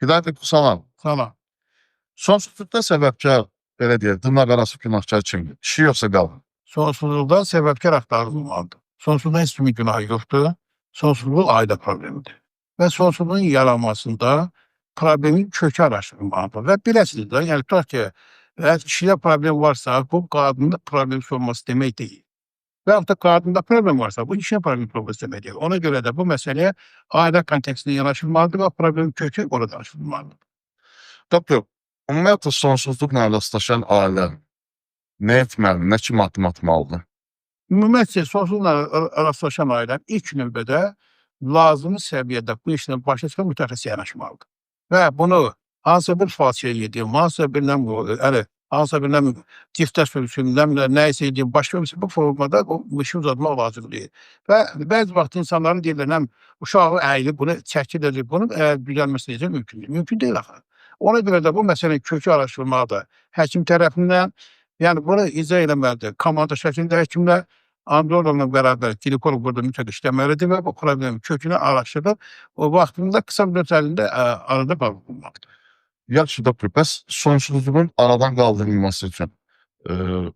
Hidayət bəy, salam. Salam. Sonsuzluqda səbəbkar, belə deyək, dırnaqarası günahkar kimdir? Kişi yoxsa qadın? Sonsuzluqda səbəbkar axtarılmalıdır. Sonsuzluqda heç kimin günahı yoxdur. Sonsuzluq ailə problemidir. Və sonsuzluğun yaranmasında problemin kökü araşdırılmalıdır. Və biləsiniz də, yəni tutaq ki, əgər kişidə problem varsa, bu qadında problem olması demək deyil. Və yaxud da qadında problem varsa, bu kişinin problem olması demək deyil. Ona görə də bu məsələyə ailə kontekstində yanaşılmalıdır və problemin kökü orada araşdırılmalıdır. Doktor, ümumiyyətlə sonsuzluqla rastlaşan ailə nə etməli, nə kimi addım atmalıdır? Ümumiyyətcə sonsuzluqla rastlaşan ailə ilk növbədə lazımi səviyyədə bu işlə başa çıxan mütəxəssis yanaşmalıdır. Və bunu hansısa bir falçıya gedim, hansısa bir nə, yəni hansısa bir nə ciftə sürüsün, nə bilim, nə isə edeyim, başqa bir şey, bu formada bu işi uzatmaq lazım deyil. Və bəzi vaxt insanların deyirlər, həm uşağı əyilib, bunu çəkir, bunun düzəlməsi necə mümkündür? Mümkün deyil axı. Ona görə də bu məsələnin kökü araşdırılmalıdır. Həkim tərəfindən, yəni bunu izah eləməlidir. Komanda şəklində həkimlər, androloqla bərabər ginekoloq burada mütləq işləməlidir və bu problemin kökünü araşdırıb o vaxtında qısa müddət ərzində arada qaldırılmalıdır. Yaxşı doktor, bəs sonsuzluğun aradan qaldırılması üçün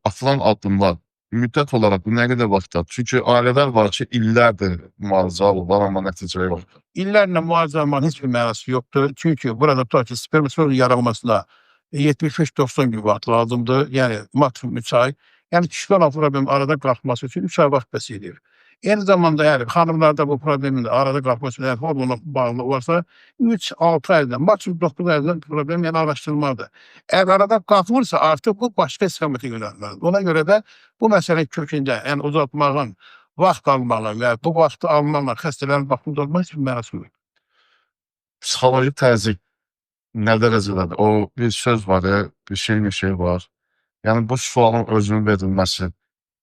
atılan addımlar müddət olaraq nə qədər vaxt alır? Çünki ailələr var ki, illərdir müalicə alırlar, amma nəticə yoxdur. İllərlə müalicə almanın heç bir mənası yoxdur. Çünki burada tutaq ki, spermatozoid yaranmasına 75-90 gün vaxt lazımdır. Yəni maksimum 3 ay. Yəni kişilər olan problemin arada qalxması üçün 3 ay vaxt bəs edir. Eyni zamanda əgər xanımlarda bu problemin arada qalxması üçün əgər hormonla bağlı varsa 3-6 aydan, maksimum 9 aydan problem yəni araşdırılmalıdır. Əgər arada qalxmırsa artıq bu başqa istiqamətə yönəlməlidir. Ona görə də bu məsələnin kökündə, yəni uzatmağın, vaxt almağın və bu vaxtı almaqla xəstələrin vaxtını uzatmaq heç bir mənası yoxdur. Psixoloji təzyiq nə dərəcədədir? O bir söz var, ya, bir şey bir şey var. Yəni bu sualın özünün verilməsi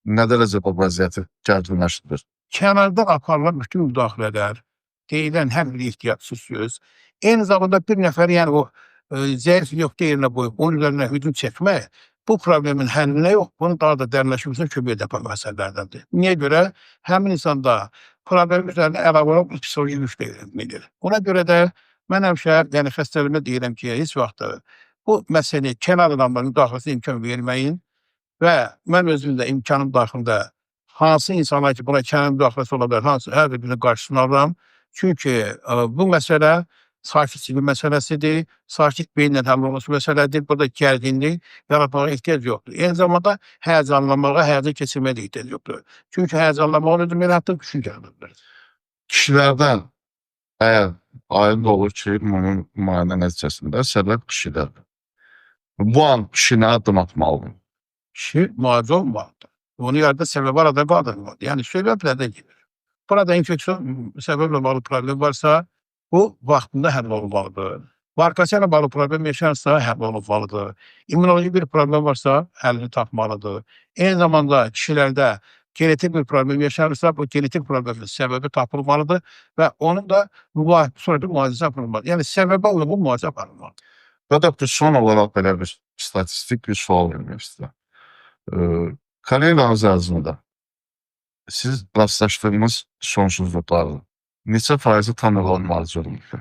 nə dərəcədə bu vəziyyəti gərginləşdirir? Kənardan aparılan bütün müdaxilələr, deyilən hər bir ehtiyatsız söz, eyni zamanda bir nəfər, yəni o zəif nöqtə yerinə qoyub onun üzərinə hücum çəkmək bu problemin həllinə yox, bunun daha da dərinləşməsinə kömək edə məsələlərdəndir. Niyə görə? Həmin insanda problem üzərinə əlavə olaraq psixoloji yük də edir. Ona görə də mən həmişə, yəni xəstələrimə deyirəm ki, heç vaxt bu məsələyə kənar adamların müdaxiləsinə imkan verməyin və mən özüm də imkanım daxilində hansı insanlar ki, buna kənar müdaxiləsi ola bilər, hansı hər birinin qarşısını alıram. Çünki bu məsələ sakitlik bir məsələsidir, sakit beyinlə həll olunması məsələdir. Burada gərginlik yaratmağa ehtiyac yoxdur. Eyni zamanda həyəcanlanmağa, həyəcan keçirməyə də ehtiyac yoxdur. Çünki həyəcanlanmağın özü belə hətta düşüncə yarada bilər. Kişilərdən əgər aydın olur ki, ümumi müayinə nəticəsində səbəb kişidədir. Bu an kişi nə addım atmalıdır? Kişi müalicə olmalıdır. Onu yarada səbəbi arada qaldırmalıdır. Yəni səbəb nədən gedir? Burada infeksiyon səbəblə bağlı problem varsa, bu vaxtında həll olunmalıdır. Varikosiya ilə bağlı problem yaşanırsa həll olunmalıdır. İmmunoloji bir problem varsa həllini tapmalıdır. Eyni zamanda kişilərdə genetik bir problem yaşanırsa, bu genetik problemin səbəbi tapılmalıdır və onun da müvafiq surətdə müalicəsi aparılmalıdır. Yəni səbəbə uyğun müalicə aparılmalıdır. Və doktor, son olaraq belə bir statistik bir sual vermək istəyirəm. Karyeranız ərzində siz rastlaşdığınız sonsuzluqların neçə faizi tam olaraq müalicə olunmuşdur?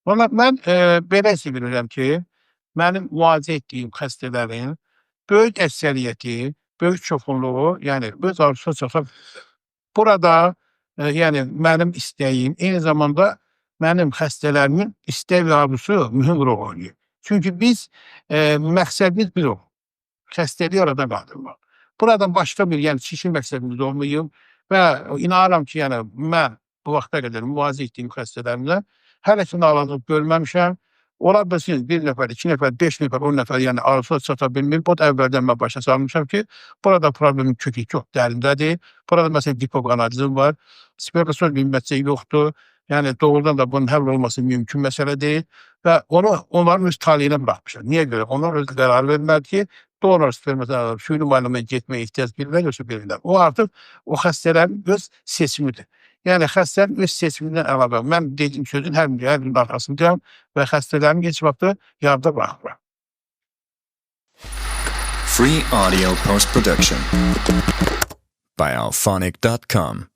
Valla mən belə hesab edirəm ki, mənim müalicə etdiyim xəstələrin böyük əksəriyyəti, böyük çoxunluğu, yəni öz arzusuna çata bilir. Burada yəni mənim istəyim, eyni zamanda mənim xəstələrimin istək və arzusu mühüm rol oynayır. Çünki biz məqsədimiz bir o. Xəstəliyi aradan qaldırmaq. Buradan başqa bir, yəni çişin məqsədimiz olmayıb və inanıram ki, yəni mən bu vaxta qədər müalicə etdiyim xəstələrimdə hələ ki narazılıq görməmişəm. Ola bilsin bir nəfər, iki nəfər, 5 nəfər, 10 nəfər, yəni arzusuna çata bilmir. Bu da əvvəldən mən başa salmışam ki, burada problemin kökü çox dərindədir. Burada məsələn hipoqonadizm var, spermatozoid ümumiyyətcə yoxdur. Yəni doğrudan da bunun həll olması mümkün məsələ deyil və onu onların öz taleyinə buraxmışam. Niyə görə? Onlar öz qərar verməlidir ki, donor spermatozoid süni müayinəyə getməyə ehtiyac bilirlər, yoxsa bilmirlər. O artıq o xəstələrin öz seçimidir. Yəni xəstənin öz seçimindən əlavə mən dediyim sözün hər birinin arxasındayam və xəstələrin heç vaxt yarıda buraxmıram. Free audio post production by Auphonic.com.